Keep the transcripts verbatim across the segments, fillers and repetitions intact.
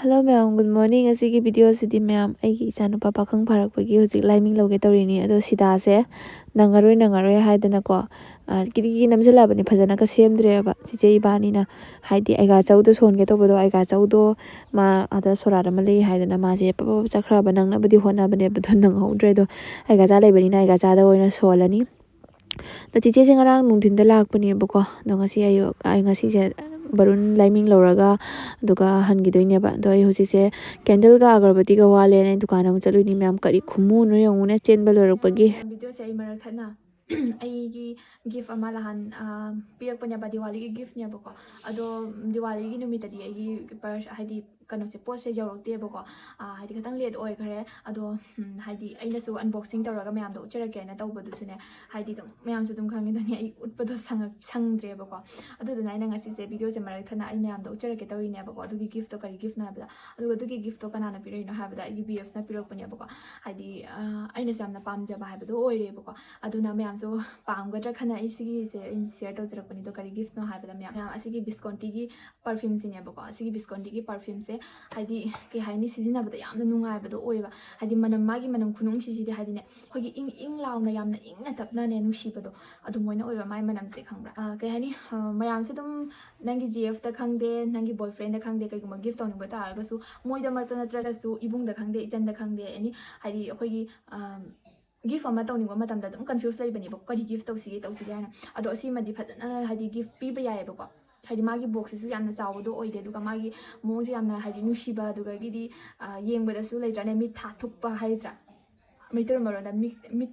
Hello ꯃꯌꯥꯝ, good morning꯫ ꯉꯁꯤꯒꯤ video ꯁꯤꯗꯤ ꯃꯌꯥꯝ, ꯑꯩꯒꯤ ꯏꯆꯥꯅꯨꯄꯥ ꯄꯥꯈꯪ ꯐꯥꯔꯛꯄꯒꯤ ꯍꯧꯖꯤꯛ ꯂꯥꯏꯃꯤꯡ ꯂꯧꯒꯦ ꯇꯧꯔꯤꯅꯤ꯫ ꯑꯗꯣ ꯁꯤꯗꯥꯁꯦ ꯅꯪꯉꯔꯣꯏ ꯅꯪꯉꯔꯣꯏ ꯍꯥꯏꯗꯅꯀꯣ, ꯑ, ꯀꯤꯔꯤ ꯀꯤꯔꯤ ꯅꯝꯁꯤꯜꯂꯛꯑꯕꯅꯤ, ꯐꯖꯅꯒ ꯁꯦꯝꯗ꯭ꯔꯦꯕ ꯆꯤꯆꯦ ꯏꯕꯥꯅꯤꯅ꯫ ꯍꯥꯏꯗꯤ ꯑꯩꯒꯥ ꯆꯧꯗꯣ ꯁꯣꯟꯒꯦ ꯇꯧꯕꯗꯣ, ꯑꯩꯒꯥ ꯆꯧꯗꯣ ꯃꯥ ꯑꯗ ꯁꯣꯔꯥꯠ ꯑꯃ ꯂꯩ ꯍꯥꯏꯗꯅ ꯃꯥꯁꯦ ꯄꯞ ꯄꯞ ꯆꯠꯈ꯭ꯔꯕ, ꯅꯪꯅꯕꯗꯤ ꯍꯣꯠꯅꯕꯅꯦꯕ, ꯑꯗꯣ ꯅꯪꯍꯧꯗ꯭ꯔꯦ꯫ ꯑꯗꯣ ꯑꯩꯒꯥ ꯆꯥ ꯂꯩꯕꯅꯤꯅ ꯑꯩꯒꯥ ꯆꯥꯗ ꯑꯣꯏꯅ ꯁꯣꯜꯂꯅꯤ꯫ ꯑꯗꯣ ꯆꯤꯆꯦꯁꯦ ꯉꯔꯥꯡ ꯅꯨꯡꯊꯤꯟꯗ ꯂꯥꯛꯄꯅꯦꯕꯀꯣ꯫ ꯑꯗꯣ ꯉꯁꯤ ꯑꯌꯨꯛ, ꯑꯩ ꯉꯁꯤꯁꯦ ꯕꯔꯨꯟ ꯂꯥꯏꯃꯤꯡ ꯂꯧꯔꯒ ꯑꯗꯨꯒ ꯍꯟꯈꯤꯗꯣꯏꯅꯦꯕ꯫ ꯑꯗꯣ ꯑꯩ ꯍꯧꯖꯤꯛꯁꯦ candleꯒ ꯑꯒꯔꯕꯇꯤꯒ ꯋꯥꯠꯂꯦꯅ ꯑꯩ ꯗꯨꯀꯥꯟ ꯑꯃ ꯆꯠꯂꯨꯏꯅꯤ꯫ ꯃꯌꯥꯝ ꯀꯔꯤ ꯈꯨꯃꯨꯅꯣ ꯌꯦꯡꯉꯨꯅꯦ, ꯆꯦꯟꯕ ꯂꯣꯏꯔꯛꯄꯒꯤ꯫ Videoꯁꯦ ꯑꯩ ꯃꯔꯛ ꯊꯠꯅ ꯑꯩꯒꯤ gift ꯑꯃ ꯅꯍꯥꯟ, ꯑ, ꯄꯤꯔꯛꯄꯅꯦꯕ, ꯗꯤꯋꯥꯂꯤꯒꯤ giftꯅꯦꯕꯀꯣ꯫ ꯑꯗꯣ ꯗꯤꯋꯥꯂꯤꯒꯤ ꯅꯨꯃꯤꯠꯇꯗꯤ ꯑꯩꯒꯤ purse, ꯍꯥꯏꯗꯤ ꯀꯩꯅꯣꯁꯦ, ꯄꯣꯠꯁꯦ ꯌꯧꯔꯛꯇꯦꯕꯀꯣ꯫ ꯑ, ꯍꯥꯏꯗꯤ ꯈꯤꯇꯪ late ꯑꯣꯏꯈ꯭ꯔꯦ꯫ ꯑꯗꯣ, ꯎꯝ, ꯍꯥꯏꯗꯤ ꯑꯩꯅꯁꯨ unboxing ꯇꯧꯔꯒ ꯃꯌꯥꯝꯗ ꯎꯠꯆꯔꯛꯀꯦꯅ ꯇꯧꯕꯗꯨꯁꯨꯅꯦ, ꯍꯥꯏꯗꯤ ꯑꯗꯨꯝ ꯃꯌꯥꯝꯁꯨ ꯑꯗꯨꯝ ꯈꯪꯉꯤꯗꯨꯅꯤ, ꯑꯩ ꯎꯠꯄꯗꯣ ꯁꯪꯉꯛ-, ꯁꯪꯗ꯭ꯔꯦꯕꯀꯣ꯫ ꯑꯗꯨꯗꯨꯅ ꯑꯩꯅ ꯉꯁꯤꯁꯦ videoꯁꯦ ꯃꯔꯛ ꯊꯠꯅ ꯑꯩ ꯃꯌꯥꯝꯗ ꯎꯠꯆꯔꯛꯀꯦ ꯇꯧꯔꯤꯅꯦꯕꯀꯣ꯫ ꯑꯗꯨꯒꯤ giftꯇꯣ ꯀꯔꯤ giftꯅꯣ ꯍꯥꯏꯕꯗ, ꯑꯗꯨꯒ ꯑꯗꯨꯒꯤ giftꯇꯣ ꯀꯅꯥꯅ ꯄꯤꯔꯛꯏꯅꯣ ꯍꯥꯏꯕꯗ, ꯑꯩꯒꯤ BFꯅ ꯄꯤꯔꯛꯄꯅꯦꯕꯀꯣ꯫ ꯍꯥꯏꯗꯤ, ꯑ, ꯑꯩꯅꯁꯨ ꯌꯥꯝꯅ ꯄꯥꯝꯖꯕ ꯍꯥꯏꯕꯗꯣ ꯑꯣꯏꯔꯦꯕꯀꯣ꯫ ꯑꯗꯨꯅ ꯃꯌꯥꯝꯁꯨ ꯄꯥꯝꯒꯗ꯭ꯔꯥ ꯈꯟꯅ ꯑꯩ ꯁꯤꯒꯤꯁꯦ ꯑꯩꯅ share ꯇꯧꯖꯔꯛꯄꯅꯤꯗꯣ꯫ ꯀꯔꯤ giftꯅꯣ ꯍꯥꯏꯕꯗ, ꯃꯌꯥꯝ, ꯃꯌꯥꯝ ꯑꯁꯤꯒꯤ Viscontiꯒꯤ perfumeꯁꯤꯅꯦꯕꯀꯣ꯫ ꯑꯁꯤꯒꯤ Viscontiꯒꯤ perfumeꯁꯦ, ꯍꯥꯏꯗꯤ, ꯀꯩ ꯍꯥꯏꯅꯤ, ꯁꯤꯖꯤꯟꯅꯕꯗ ꯌꯥꯝꯅ ꯅꯨꯡꯉꯥꯏꯕꯗꯣ ꯑꯣꯏꯌꯦꯕ꯫ ꯍꯥꯏꯗꯤ ꯃꯅꯝ, ꯃꯥꯒꯤ ꯃꯅꯝ ꯈꯨꯅꯨꯡꯁꯤꯁꯤꯗꯤ, ꯍꯥꯏꯗꯤꯅꯦ, ꯑꯩꯈꯣꯏꯒꯤ ꯏꯪ ꯏꯪ ꯂꯥꯎꯅ, ꯌꯥꯝꯅ ꯏꯪꯅ ꯇꯞꯅꯅꯦ ꯅꯨꯡꯁꯤꯕꯗꯣ ꯑꯗꯨꯃꯥꯏꯅ ꯑꯣꯏꯕ ꯃꯥꯏ ꯃꯅꯝꯁꯦ, ꯈꯪꯕ꯭ꯔꯥ? ꯑ, ꯀꯩ ꯍꯥꯏꯅꯤ, ꯑ, ꯃꯌꯥꯝꯁꯨ ꯑꯗꯨꯝ ꯅꯪꯒꯤ GFꯇ ꯈꯪꯗꯦ, ꯅꯪꯒꯤ boyfriendꯗ ꯈꯪꯗꯦ, ꯀꯩꯒꯨꯝꯕ gift ꯇꯧꯅꯤꯡꯕ ꯇꯥꯔꯒꯁꯨ, ꯃꯣꯏꯗꯃꯛꯇ ꯅꯠꯇ꯭ꯔꯒꯁꯨ ꯏꯕꯨꯡꯗ ꯈꯪꯗꯦ, ꯏꯆꯟꯗ ꯈꯪꯗꯦ, any, ꯍꯥꯏꯗꯤ ꯑꯩꯈꯣꯏꯒꯤ, ꯑ, gift ꯑꯃ ꯇꯧꯅꯤꯡꯕ ꯃꯇꯝꯗ ꯑꯗꯨꯝ confuse ꯂꯩꯕꯅꯦꯕ, ꯀꯔꯤ gift ꯇꯧꯁꯤꯒꯦ, ꯇꯧꯁꯤꯒꯦ ꯍꯥꯏꯅ꯫ ꯑꯗꯣ ꯑꯁꯤꯃꯗꯤ ꯐꯖꯅ, ꯍꯥꯏꯗꯤ, gift ꯄꯤꯕ ꯌꯥꯏꯌꯦꯕꯀꯣ꯫ ꯍꯥꯏꯗꯤ ꯃꯥꯒꯤ boxꯁꯤꯁꯨ ꯌꯥꯝꯅ ꯆꯥꯎꯕꯗꯣ ꯑꯣꯏꯗꯦ, ꯑꯗꯨꯒ ꯃꯥꯒꯤ ꯃꯑꯣꯡꯁꯦ ꯌꯥꯝꯅ, ꯍꯥꯏꯗꯤ, ꯅꯨꯡꯁꯤꯕ, ꯑꯗꯨꯗꯒꯤꯗꯤ, ꯑ, ꯌꯦꯡꯕꯗꯁꯨ ꯂꯩꯇ꯭ꯔꯅꯦ, ꯃꯤꯠ ꯊꯥ ꯊꯨꯞꯄ ꯍꯥꯏꯗ꯭ꯔꯥ, ꯃꯩꯇꯩꯂꯣꯟ ꯃꯔꯣꯟꯗ ꯃꯤꯠ, ꯃꯤꯠ,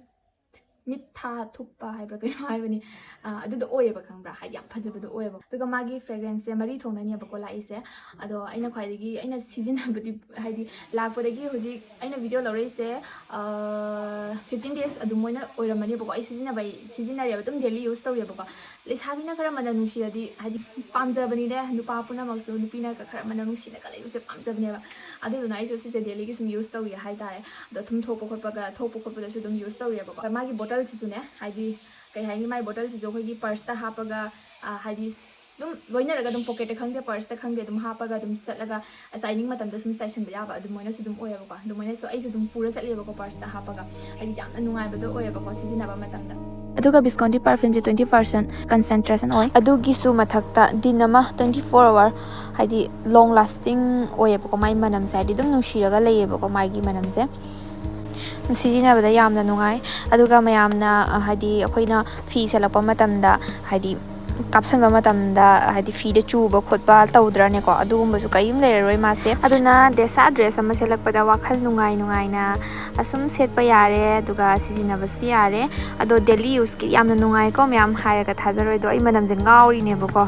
ꯃꯤꯠ ꯊꯥ ꯊꯨꯞꯄ ꯍꯥꯏꯕ꯭ꯔꯥ ꯀꯩꯅꯣ ꯍꯥꯏꯕꯅꯤ꯫ ꯑ, ꯑꯗꯨꯗꯣ ꯑꯣꯏꯌꯦꯕ, ꯈꯪꯕ꯭ꯔꯥ? ꯍꯥꯏꯗꯤ ꯌꯥꯝ ꯐꯖꯕꯗꯣ ꯑꯣꯏꯌꯦꯕ꯫ ꯑꯗꯨꯒ ꯃꯥꯒꯤ fragranceꯁꯦ ꯃꯔꯤ ꯊꯣꯛꯅꯅꯦꯕꯀꯣ ꯂꯥꯛꯏꯁꯦ꯫ ꯑꯗꯣ ꯑꯩꯅ ꯈ꯭ꯋꯥꯏꯗꯒꯤ ꯑꯩꯅ ꯁꯤꯖꯤꯟꯅꯕꯗꯤ, ꯍꯥꯏꯗꯤ ꯂꯥꯛꯄꯗꯒꯤ ꯍꯧꯖꯤꯛ ꯑꯩꯅ video ꯂꯧꯔꯛꯏꯁꯦ, ꯑ, fifteen days ꯑꯗꯨꯝ ꯑꯣꯏꯅ ꯑꯣꯏꯔꯝꯃꯅꯦꯕꯀꯣ꯫ ꯑꯩ ꯁꯤꯖꯤꯟꯅꯕ, ꯁꯤꯖꯤꯟꯅꯔꯦꯕ, ꯑꯗꯨꯝ daily use ꯇꯧꯔꯦꯕꯀꯣ꯫ ꯂꯩꯁꯥꯕꯤꯅ ꯈꯔ ꯃꯅꯝ ꯅꯨꯡꯁꯤꯔꯗꯤ, ꯍꯥꯏꯗꯤ ꯄꯥꯝꯖꯕꯅꯤꯅꯦ, ꯅꯨꯄꯥ ꯄꯨꯝꯅꯃꯛꯁꯨ ꯅꯨꯄꯤꯅ ꯈꯔ ꯃꯅꯝ ꯅꯨꯡꯁꯤꯅꯒ ꯂꯩꯕꯁꯦ ꯄꯥꯝꯖꯕꯅꯦꯕ꯫ ꯑꯗꯨꯗꯨꯅ ꯑꯩꯁꯨ ꯁꯤꯁꯦ dailyꯒꯤ ꯁꯨꯝ use ꯇꯧꯔꯤ ꯍꯥꯏꯇꯥꯔꯦ꯫ ꯑꯗꯣ ꯊꯨꯝ ꯊꯣꯛꯄ ꯈꯣꯠꯄꯒ, ꯊꯣꯛꯄ ꯈꯣꯠꯄꯗꯁꯨ ꯑꯗꯨꯝ use ꯇꯧꯔꯤꯑꯕꯀꯣ꯫ ꯃꯥꯒꯤ bottleꯁꯤꯁꯨꯅꯦ, ꯍꯥꯏꯗꯤ ꯀꯩ ꯍꯥꯏꯅꯤ, ꯃꯥꯒꯤ bottleꯁꯤꯁꯨ ꯑꯩꯈꯣꯏꯒꯤ purseꯇ ꯍꯥꯞꯄꯒ, ꯑ, ꯍꯥꯏꯗꯤ ꯑꯗꯨꯝ ꯂꯣꯏꯅꯔꯒ ꯑꯗꯨꯝ ꯄꯣꯀꯦꯠꯇ ꯈꯪꯗꯦ, ꯄꯔꯁꯇ ꯈꯪꯗꯦ, ꯑꯗꯨꯝ ꯍꯥꯞꯄꯒ ꯑꯗꯨꯝ ꯆꯠꯂꯒ ꯆꯥꯏꯅꯤꯡ ꯃꯇꯝꯗ ꯁꯨꯝ ꯆꯥꯏꯁꯟꯕ ꯌꯥꯕ ꯑꯗꯨꯃꯥꯏꯅꯁꯨ ꯑꯗꯨꯝ ꯑꯣꯏꯌꯦꯕꯀꯣ꯫ ꯑꯗꯨꯃꯥꯏꯅꯁꯨ ꯑꯩꯁꯨ ꯑꯗꯨꯝ ꯄꯨꯔ ꯆꯠꯂꯦꯕꯀꯣ, ꯄꯔꯁꯇ ꯍꯥꯞꯄꯒ꯫ ꯍꯥꯏꯗꯤ ꯌꯥꯝꯅ ꯅꯨꯡꯉꯥꯏꯕꯗꯣ ꯑꯣꯏꯌꯦꯕꯀꯣ ꯁꯤꯖꯤꯟꯅꯕ ꯃꯇꯝꯗ꯫ ꯑꯗꯨꯒ ꯕꯤꯁꯀꯣꯟꯗꯤ ꯄꯔꯐ꯭ꯌꯨꯝꯁꯦ twenty percent concentration ꯑꯣꯏ꯫ ꯑꯗꯨꯒꯤꯁꯨ ꯃꯊꯛꯇ ꯗꯤꯟ ꯑꯃ twenty four hour, ꯍꯥꯏꯗꯤ long lasting ꯑꯣꯏꯌꯦꯕꯀꯣ ꯃꯥꯏ ꯃꯅꯝꯁꯦ, ꯍꯥꯏꯗꯤ ꯑꯗꯨꯝ ꯅꯨꯡꯁꯤꯔꯒ ꯂꯩꯌꯦꯕꯀꯣ ꯃꯥꯒꯤ ꯃꯅꯝꯁꯦ꯫ ꯁꯤꯖꯤꯟꯅꯕꯗ ꯌꯥꯝꯅ ꯅꯨꯡꯉꯥꯏ꯫ ꯑꯗꯨꯒ ꯃꯌꯥꯝꯅ, ꯑ, ꯍꯥꯏꯗꯤ ꯑꯩꯈꯣꯏꯅ ꯐꯤ ꯁꯦꯠꯂꯛꯄ ꯃꯇꯝꯗ, ꯍꯥꯏꯗꯤ ꯀꯥꯞꯁꯟꯕ ꯃꯇꯝꯗ, ꯍꯥꯏꯗꯤ ꯐꯤꯗ ꯆꯨꯕ ꯈꯣꯠꯄ ꯇꯧꯗ꯭ꯔꯅꯦꯀꯣ, ꯑꯗꯨꯒꯨꯝꯕꯁꯨ ꯀꯔꯤꯝ ꯂꯩꯔꯔꯣꯏ ꯃꯥꯁꯦ꯫ ꯑꯗꯨꯅ ꯗꯦꯁꯥ ꯗ꯭ꯔꯦꯁ ꯑꯃ ꯁꯦꯠꯂꯛꯄꯗ ꯋꯥꯈꯜ ꯅꯨꯡꯉꯥꯏ ꯅꯨꯡꯉꯥꯏꯅ ꯑꯁꯨꯝ ꯁꯦꯠꯄ ꯌꯥꯔꯦ, ꯑꯗꯨꯒ ꯁꯤꯖꯤꯟꯅꯕꯁꯨ ꯌꯥꯔꯦ꯫ ꯑꯗꯣ ꯗꯦꯂꯤ ꯌꯨꯁꯀꯤ ꯌꯥꯝꯅ ꯅꯨꯡꯉꯥꯏꯀꯣ ꯃꯌꯥꯝ, ꯍꯥꯏꯔꯒ ꯊꯥꯖꯔꯣꯏꯗꯣ, ꯑꯩ ꯃꯅꯝꯁꯦ ꯉꯥꯎꯔꯤꯅꯦꯕꯀꯣ꯫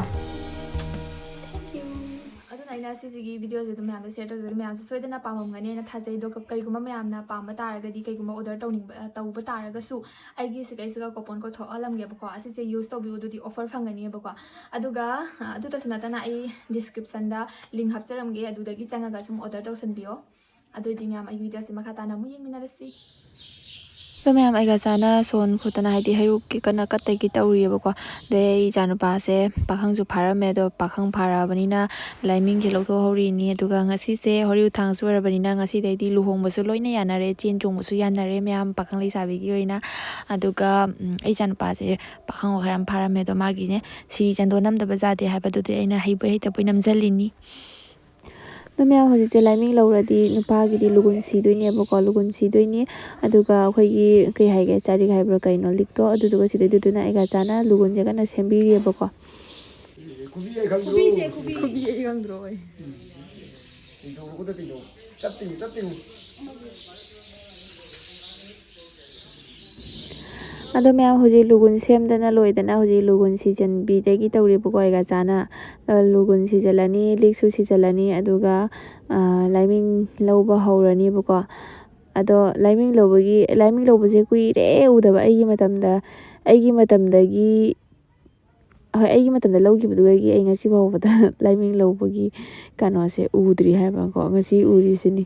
ꯑꯗꯨꯅ ꯑꯩꯅ ꯁꯤꯁꯤꯒꯤ ꯚꯤꯗꯤꯑꯣꯁꯦ ꯑꯗꯨꯝ ꯃꯌꯥꯝꯗ ꯁꯤꯌꯔ ꯇꯧꯖꯔꯤ꯫ ꯃꯌꯥꯝꯁꯨ ꯁꯣꯏꯗꯅ ꯄꯥꯝꯃꯝꯒꯅꯦꯅ ꯊꯥꯖꯩ꯫ ꯑꯗꯣ ꯀ-, ꯀꯔꯤꯒꯨꯝꯕ ꯃꯌꯥꯝꯅ ꯄꯥꯝꯕ ꯇꯥꯔꯒꯗꯤ, ꯀꯩꯒꯨꯝꯕ ꯑꯣꯔꯗꯔ ꯇꯧꯅꯤꯡꯕ, ꯑ, ꯇꯧꯕ ꯇꯥꯔꯒꯁꯨ ꯑꯩꯒꯤ ꯁꯤꯒꯩꯁꯤꯒ ꯀꯣꯄꯟ ꯀꯣꯗ ꯊꯣꯛꯍꯜꯂꯝꯒꯦꯕꯀꯣ꯫ ꯑꯁꯤꯁꯦ ꯌꯨꯁ ꯇꯧꯕꯤꯌꯨ, ꯑꯗꯨꯗꯤ ꯑꯣꯐꯔ ꯐꯪꯒꯅꯤꯕꯀꯣ꯫ ꯑꯗꯨꯒ, ꯑ, ꯑꯗꯨꯇꯁꯨ ꯅꯠꯇꯅ ꯑꯩ ꯗꯤꯁꯀ꯭ꯔꯤꯞꯁꯟꯗ ꯂꯤꯡ ꯍꯥꯞꯆꯔꯝꯒꯦ, ꯑꯗꯨꯗꯒꯤ ꯆꯪꯉꯒ ꯁꯨꯝ ꯑꯣꯔꯗꯔ ꯇꯧꯁꯟꯕꯤꯌꯣ꯫ ꯑꯗꯨꯑꯣꯏꯗꯤ ꯃꯌꯥꯝ ꯑꯩꯒꯤ ꯚꯤꯗꯤꯑꯣꯁꯦ ꯃꯈꯥ ꯇꯥꯅ ꯑꯃꯨꯛ ꯌꯦꯡꯃꯤꯟꯅꯔꯁꯤ꯫ ꯑꯗꯣ ꯃꯌꯥꯝ, ꯑꯩꯒ ꯆꯥꯅ ꯁꯣꯟ ꯈꯣꯠꯇꯅ, ꯍꯥꯏꯗꯤ ꯍꯩꯔꯨꯛꯀꯤ ꯀꯟꯅ ꯀꯠꯇꯒꯤ ꯇꯧꯔꯤꯑꯕꯀꯣ꯫ ꯑꯗꯩ ꯑꯩ ꯏꯆꯥꯅꯨꯄꯥꯁꯦ ꯄꯥꯈꯪꯁꯨ ꯐꯥꯔꯝꯃꯦ, ꯑꯗꯣ ꯄꯥꯈꯪ ꯐꯥꯔꯛꯑꯕꯅꯤꯅ ꯂꯥꯏꯃꯤꯡꯁꯦ ꯂꯧꯊꯣꯛꯍꯧꯔꯤꯅꯤ꯫ ꯑꯗꯨꯒ ꯉꯁꯤꯁꯦ ꯍꯣꯔꯤꯎ ꯊꯥꯡꯁꯨ ꯑꯣꯏꯔꯕꯅꯤꯅ ꯉꯁꯤꯗꯩꯗꯤ ꯂꯨꯍꯣꯡꯕꯁꯨ ꯂꯣꯏꯅ ꯌꯥꯅꯔꯦ, ꯆꯦꯟ ꯆꯣꯡꯕꯁꯨ ꯌꯥꯅꯔꯦ ꯃꯌꯥꯝ ꯄꯥꯈꯪ ꯂꯩꯁꯥꯕꯤꯒꯤ ꯑꯣꯏꯅ꯫ ꯑꯗꯨꯒ, ꯎꯝ, ꯑꯩ ꯏꯆꯥꯅꯨꯄꯥꯁꯦ ꯄꯥꯈꯪ ꯋꯥꯈꯜ ꯌꯥꯝ ꯐꯥꯔꯝꯃꯦ, ꯑꯗꯣ ꯃꯥꯒꯤꯅꯦ ꯁꯤꯔꯤ ꯆꯟꯗꯣꯟ ꯅꯝꯗꯕ ꯌꯥꯗꯦ ꯍꯥꯏꯕꯗꯨꯗꯤ ꯑꯩꯅ ꯍꯩꯕꯣꯏ ꯍꯩꯇꯕꯣꯏ ꯅꯝꯖꯜꯂꯤꯅꯤ꯫ ꯑꯗꯣ ꯃꯌꯥꯝ, ꯍꯧꯖꯤꯛꯁꯦ ꯂꯥꯏꯃꯤꯡ ꯂꯧꯔꯗꯤ ꯅꯨꯄꯥꯒꯤꯗꯤ ꯂꯨꯒꯨꯟ ꯁꯤꯗꯣꯏꯅꯦꯕꯀꯣ, ꯂꯨꯒꯨꯟ ꯁꯤꯗꯣꯏꯅꯤ꯫ ꯑꯗꯨꯒ ꯑꯩꯈꯣꯏꯒꯤ, ꯀꯩ ꯍꯥꯏꯒꯦ, ꯆꯥꯔꯤꯛ ꯍꯥꯏꯕ꯭ꯔꯥ ꯀꯩꯅꯣ, ꯂꯤꯛꯇꯣ, ꯑꯗꯨꯗꯨꯒ ꯁꯤꯗꯣꯏꯗꯨꯅ ꯑꯩꯒ ꯆꯥꯅ ꯂꯨꯒꯨꯟꯁꯦ ꯀꯟꯅ ꯁꯦꯝꯕꯤꯔꯤꯑꯕꯀꯣ꯫ ꯈꯨꯕꯤꯁꯦ, ꯈꯨꯕꯤ꯫ ꯈꯨꯕꯤ ꯑꯩ ꯈꯪꯗ꯭ꯔꯣ ꯑꯩ꯫ ꯆꯤꯡꯊꯣꯛꯄꯗ ꯀꯩꯅꯣ? ꯆꯠꯇꯤꯡ, ꯆꯠꯇꯤꯡ꯫ ꯑꯗꯣ ꯃꯌꯥꯝ, ꯍꯧꯖꯤꯛ ꯂꯨꯒꯨꯟ ꯁꯦꯝꯗꯅ ꯂꯣꯏꯗꯅ ꯍꯧꯖꯤꯛ ꯂꯨꯒꯨꯟ ꯁꯤꯖꯟꯕꯤꯗꯒꯤ ꯇꯧꯔꯤꯕꯀꯣ ꯑꯩꯒ ꯆꯥꯅ꯫ ꯑ, ꯂꯨꯒꯨꯟ ꯁꯤꯖꯜꯂꯅꯤ, ꯂꯤꯛꯁꯨ ꯁꯤꯖꯜꯂꯅꯤ, ꯑꯗꯨꯒ, ꯑ, ꯂꯥꯏꯃꯤꯡ ꯂꯧꯕ ꯍꯧꯔꯅꯤꯕꯀꯣ꯫ ꯑꯗꯣ ꯂꯥꯏꯃꯤꯡ ꯂꯧꯕꯒꯤ, ꯂꯥꯏꯃꯤꯡ ꯂꯧꯕꯁꯦ ꯀꯨꯏꯔꯦ ꯎꯗꯕ꯫ ꯑꯩꯒꯤ ꯃꯇꯝꯗ, ꯑꯩꯒꯤ ꯃꯇꯝꯗꯒꯤ, ꯍꯣꯏ, ꯑꯩꯒꯤ ꯃꯇꯝꯗ ꯂꯧꯈꯤꯕꯗꯨꯗꯒꯤ ꯑꯩ ꯉꯁꯤ ꯐꯥꯎꯕꯗ ꯂꯥꯏꯃꯤꯡ ꯂꯧꯕꯒꯤ ꯀꯩꯅꯣꯁꯦ ꯎꯗ꯭ꯔꯤ ꯍꯥꯏꯕꯀꯣ, ꯉꯁꯤ ꯎꯔꯤꯁꯤꯅꯤ꯫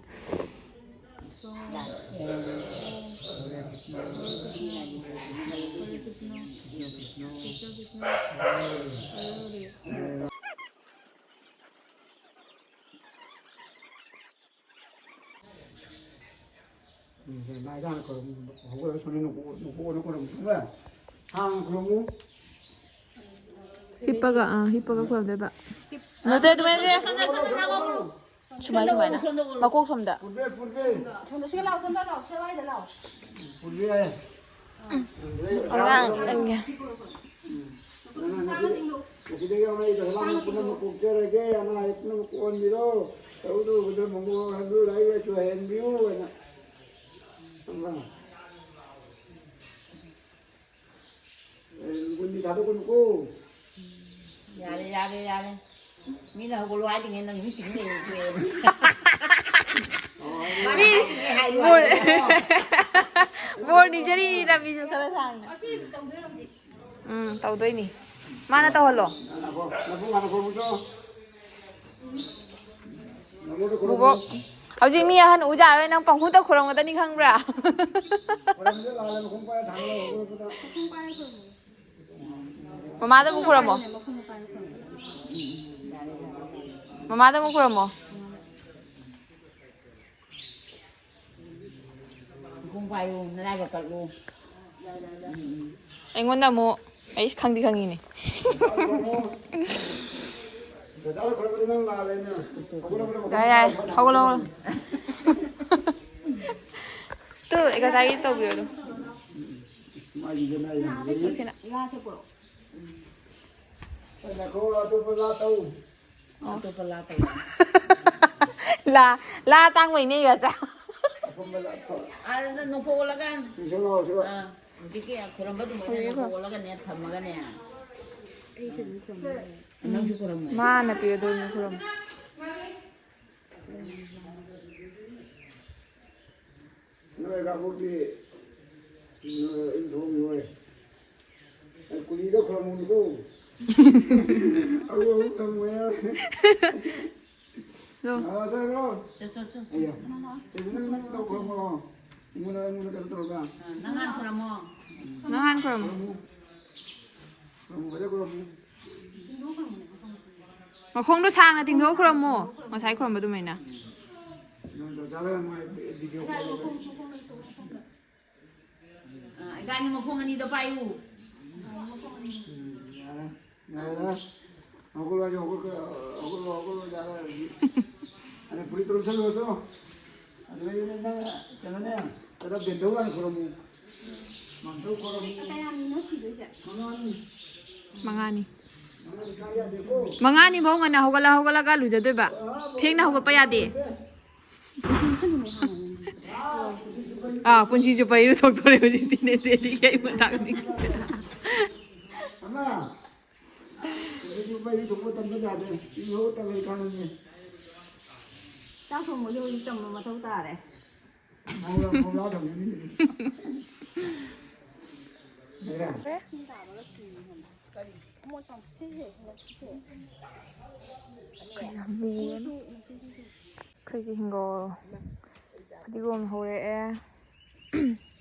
ꯎꯝ, ꯂꯥꯏꯗ ꯍꯥꯟꯅ ꯈꯣꯏꯔꯝꯃꯨ꯫ ꯍꯧꯒꯠꯂꯒ ꯁꯣꯝꯗ ꯅꯣꯡꯄꯣꯛ, ꯅꯣꯡꯄꯣꯛ ꯑꯣꯏꯅ ꯈꯣꯏꯔꯝꯃꯨ꯫ ꯈꯪꯕ꯭ꯔꯥ? ꯍꯥꯟꯅ ꯈꯣꯏꯔꯝꯃꯨ꯫ ꯍꯤꯞꯄꯒ, ꯑꯥ, ꯍꯤꯞꯄꯒ ꯈꯣꯏꯔꯝꯗꯣꯏꯕ꯫ ꯅꯠꯇꯦ, ꯑꯗꯨꯃꯥꯏꯅ ꯅꯠꯇꯦ꯫ ꯁꯣꯝꯗ, ꯁꯣꯝꯗ, ꯁꯣꯝꯗ, ꯁꯣꯝꯗ꯫ ꯁꯨꯃꯥꯏ, ꯁꯨꯃꯥꯏꯅ꯫ ꯁꯣꯝꯗ, ꯁꯣꯝꯗ꯫ ꯃꯀꯣꯛ ꯁꯣꯝꯗ꯫ ꯄꯨꯟꯕꯤ, ꯄꯨꯟꯕꯤ꯫ ꯁꯣꯝꯗ, ꯁꯤꯗ ꯂꯥꯛꯑꯣ, ꯁꯣꯝꯗ ꯂꯥꯛꯑꯣ, ꯁꯦ ꯋꯥꯏꯗ ꯂꯥꯛꯑꯣ꯫ ꯄꯨꯟꯕꯤ ꯍꯥꯏ꯫ ꯑꯉꯥꯡ ꯅꯪꯒꯤ꯫ ꯎꯝ꯫ ꯅꯪꯅ ꯉꯁꯤ, ꯉꯁꯤꯗꯒꯤ ꯍꯧꯅ ꯑꯩ ꯗꯁꯥ ꯂꯥꯡꯕꯟ ꯄꯨꯝꯅꯃꯛ ꯀꯣꯛꯆꯔꯒꯦ, ꯑꯅꯥ ꯑꯌꯦꯛ ꯄꯨꯝꯅꯃꯛ ꯀꯣꯛꯍꯟꯕꯤꯔꯣ, ꯇꯧꯔꯨ ꯇꯧꯔꯨꯕꯗ ꯃꯪꯒꯣꯜ ꯑꯣꯏꯍꯟꯕꯤꯌꯨ, ꯂꯥꯏꯔꯤꯛ ꯂꯥꯏꯁꯨ ꯍꯩꯍꯟꯕꯤꯌꯨ ꯍꯥꯏꯅ꯫ ꯈꯪꯕ꯭ꯔꯥ? ꯑꯦ, ꯂꯨꯟꯗꯤ ꯊꯥꯗꯣꯛꯀꯅꯨꯀꯣ꯫ ꯌꯥꯔꯦ, ꯌꯥꯔꯦ, ꯌꯥꯔꯦ꯫ ꯃꯤꯅ ꯍꯧꯒꯠꯂꯣ ꯍꯥꯏꯗꯤꯉꯩ ꯅꯪ ꯃꯤ ꯇꯤꯡ ꯂꯩꯔꯦ꯫ ꯃꯤ ꯃꯥꯅ ꯍꯥꯏꯗꯤꯉꯩ ꯍꯥꯏꯔꯣ ꯕꯣꯔ-, ꯍꯥꯏꯔꯣ꯫ ꯕꯣꯔ ꯅꯤꯖꯔꯤꯅꯤꯗ ꯃꯤꯁꯨ ꯈꯔ ꯁꯥꯡꯅ꯫ ꯎꯝ, ꯇꯧꯗꯣꯏꯅꯤ꯫ ꯃꯥꯅ ꯇꯧꯍꯜꯂꯣ꯫ ꯅꯕꯨꯡ ꯍꯥꯟꯅ ꯈꯨꯔꯨꯝꯃꯨꯆꯣ꯫ ꯅꯕꯨꯡꯗ ꯈꯨꯔꯨꯝꯃꯨ꯫ ꯕꯨꯕꯣꯛ, ꯍꯧꯖꯤꯛ ꯃꯤ ꯑꯍꯟ ꯎꯖꯥꯔꯣꯏ, ꯅꯪ ꯄꯪꯈꯨꯝꯗ ꯈꯨꯔꯝꯒꯗꯅꯤ ꯈꯪꯕ꯭ꯔꯥ? ꯈꯨꯔꯨꯝꯃꯨꯆꯣ, ꯂꯥꯜꯂꯦ, ꯃꯈꯣꯡ ꯄꯥꯏꯔ ꯊꯥꯡꯒꯠꯂꯣ, ꯍꯧꯒꯠꯂꯛꯄꯗ꯫ ꯃꯃꯥꯗ ꯑꯃꯨꯛ ꯈꯨꯔꯝꯃꯣ꯫ ꯃꯃꯥꯗ ꯑꯃꯨꯛ ꯈꯨꯔꯝꯃꯣ꯫ ꯃꯈꯣꯡ ꯄꯥꯏꯌꯨ, ꯅꯅꯥꯏꯒ ꯀꯠꯂꯨ꯫ ꯑꯩꯉꯣꯟꯗ ꯑꯃꯨꯛ, ꯑꯩꯁ, ꯈꯪꯗꯤ ꯈꯪꯉꯤꯅꯦ꯫ ꯌꯥꯔꯦ, ꯌꯥꯔꯦ, ꯍꯧꯒꯠꯂꯣ, ꯍꯧꯒꯠꯂꯣ꯫ ꯇꯨ, ꯉꯁꯥꯏꯒꯤ ꯇꯧꯕꯤꯌꯣ ꯑꯗꯨ꯫ ꯁꯤꯅ꯫ ꯂꯥ, ꯂꯥ ꯇꯥꯡꯕꯩꯅꯦ ꯌꯥꯆꯥ꯫ ꯑꯥ, ꯅꯣꯡꯐꯣꯛ ꯑꯣꯜꯂꯒ꯫ ꯑꯥ, ꯍꯧꯖꯤꯛꯀꯤ ꯈꯨꯔꯝꯕ ꯑꯗꯨꯃꯥꯏꯅ ꯍꯧꯖꯤꯛꯀꯤ ꯅꯣꯡꯐꯣꯛ ꯑꯣꯜꯂꯒꯅꯦ, ꯊꯝꯃꯒꯅꯦ꯫ ꯅꯪꯁꯨ ꯈꯨꯔꯝꯃꯣ꯫ ꯃꯥꯅ ꯄꯤꯔꯗꯣꯏꯅꯦ ꯈꯨꯔꯝ꯫ ꯅꯣꯏ ꯀꯥꯡꯕꯨꯗꯤ, ꯅꯣꯏ ꯏꯟꯊꯣꯛ ꯅꯣꯏ꯫ ꯑꯩ ꯀꯨꯂꯤꯗ ꯈꯨꯔꯝꯃꯨꯅꯤꯀꯣ꯫ ꯑꯗꯨ ꯑꯃꯨꯛ ꯈꯨꯔꯝꯃꯨ ꯌꯥꯔꯦ꯫ ꯂꯣ꯫ ꯑꯥ, ꯆꯠꯈ꯭ꯔꯣ꯫ ꯆꯣ, ꯆꯣ, ꯆꯣ꯫ ꯑꯌꯥ꯫ ꯁꯤꯗꯤ ꯅꯪ, ꯅꯪ ꯇꯧ ꯈꯨꯔꯝꯃꯨꯔꯣ꯫ ꯑꯩꯉꯣꯟꯗ, ꯑꯩꯉꯣꯟꯗ ꯀꯩꯅꯣ ꯇꯧꯔꯒ꯫ ꯑꯥ, ꯅꯪ ꯍꯥꯟꯅ ꯈꯨꯔꯝꯃꯣ꯫ ꯅꯪ ꯍꯥꯟꯅ ꯈꯨꯔꯝꯃꯣ꯫ ꯈꯨꯔꯝꯃꯨ꯫ ꯈꯨꯔꯝꯃꯨ, ꯐꯖꯅ ꯈꯨꯔꯝꯃꯨ꯫ ꯃꯈꯣꯡꯗꯣ ꯁꯥꯡꯅ ꯇꯤꯡꯊꯣꯛꯑ ꯈꯨꯔꯝꯃꯣ꯫ ꯉꯁꯥꯏ ꯈꯨꯔꯝꯕ ꯑꯗꯨꯃꯥꯏꯅ꯫ ꯅꯪ ꯆꯞ ꯆꯥꯅ ꯃꯥꯏ ꯚꯤꯗꯤꯑꯣ ꯀꯣꯜ ꯇꯧꯔꯒ꯫ ꯒꯥꯔꯤ ꯃꯈꯣꯡ ꯑꯅꯤꯗꯣ ꯄꯥꯏꯌꯨ꯫ ꯎꯝ, ꯌꯥꯔꯦ꯫ ꯌꯥꯔꯦ, ꯌꯥꯔꯦ꯫ ꯍꯧꯒꯠꯂꯣ, ꯍꯧꯒꯠꯂꯣ, ꯍꯧꯒꯠꯂꯣ, ꯍꯧꯒꯠꯂꯣ, ꯌꯥꯔꯦ꯫ ꯑꯗ ꯐꯨꯔꯤꯠꯇꯣ ꯂꯧꯁꯜꯂꯣ, ꯆꯣ꯫ ꯑꯗꯨꯗꯩꯗꯤ ꯅꯪ ꯀꯩꯅꯣꯅꯦ, ꯈꯔ ꯕꯦꯟꯗꯧ ꯍꯥꯟꯅ ꯈꯨꯔꯝꯃꯨ꯫ ꯃꯥꯟꯗꯧ ꯈꯨꯔꯝꯃꯨ꯫ ꯀꯌꯥꯅꯤꯅꯣ ꯁꯤꯗꯣꯏꯁꯦ? ꯃꯉꯥꯅꯤ꯫ ꯃꯉꯥꯅꯤ꯫ ꯃꯉꯥꯅꯤ ꯀꯥ ꯌꯥꯗꯦꯀꯣ꯫ ꯃꯉꯥꯅꯤ ꯐꯥꯎ ꯉꯟꯅ ꯍꯧꯒꯠꯂ ꯍꯧꯒꯠꯂꯒ ꯂꯨꯖꯗꯣꯏꯕ꯫ ꯊꯦꯡꯅ ꯍꯧꯒꯠꯄ ꯌꯥꯗꯦ꯫ ꯑꯥ, ꯄꯨꯟꯁꯤ ꯆꯨꯞꯄ ꯏꯔꯨ ꯊꯣꯛꯇꯣꯔꯦ ꯍꯧꯖꯤꯛꯇꯤꯅꯦ, ꯗꯦꯜꯂꯤꯒꯤ ꯑꯌꯨꯛ ꯉꯟꯇꯥ ꯈꯨꯗꯤꯡꯒꯤ꯫ ꯑꯃ, ꯄꯨꯟꯁꯤ ꯆꯨꯞꯄ ꯏꯔꯨ ꯊꯣꯛꯄ ꯇꯝꯕ ꯌꯥꯗꯦ꯫ ꯏꯔꯨ ꯊꯣꯛꯄ ꯇꯝꯕꯗꯤ ꯀꯥꯟꯅꯕꯅꯦ꯫ ꯆꯥꯛ ꯊꯣꯡꯕꯁꯨ ꯍꯧꯖꯤꯛ ꯇꯝꯕ ꯃꯊꯧ ꯇꯥꯔꯦ꯫ ꯃꯧꯔꯥ, ꯃꯧꯔꯥ ꯊꯝꯃꯤꯅꯤ꯫ ꯌꯥꯔꯦ꯫ ꯀꯌꯥꯝ ꯃꯨꯔꯅꯣ? ꯑꯩꯈꯣꯏꯒꯤ ꯍꯤꯡꯒꯣꯜ ꯐꯗꯤꯒꯣꯝ ꯍꯧꯔꯛꯑꯦ꯫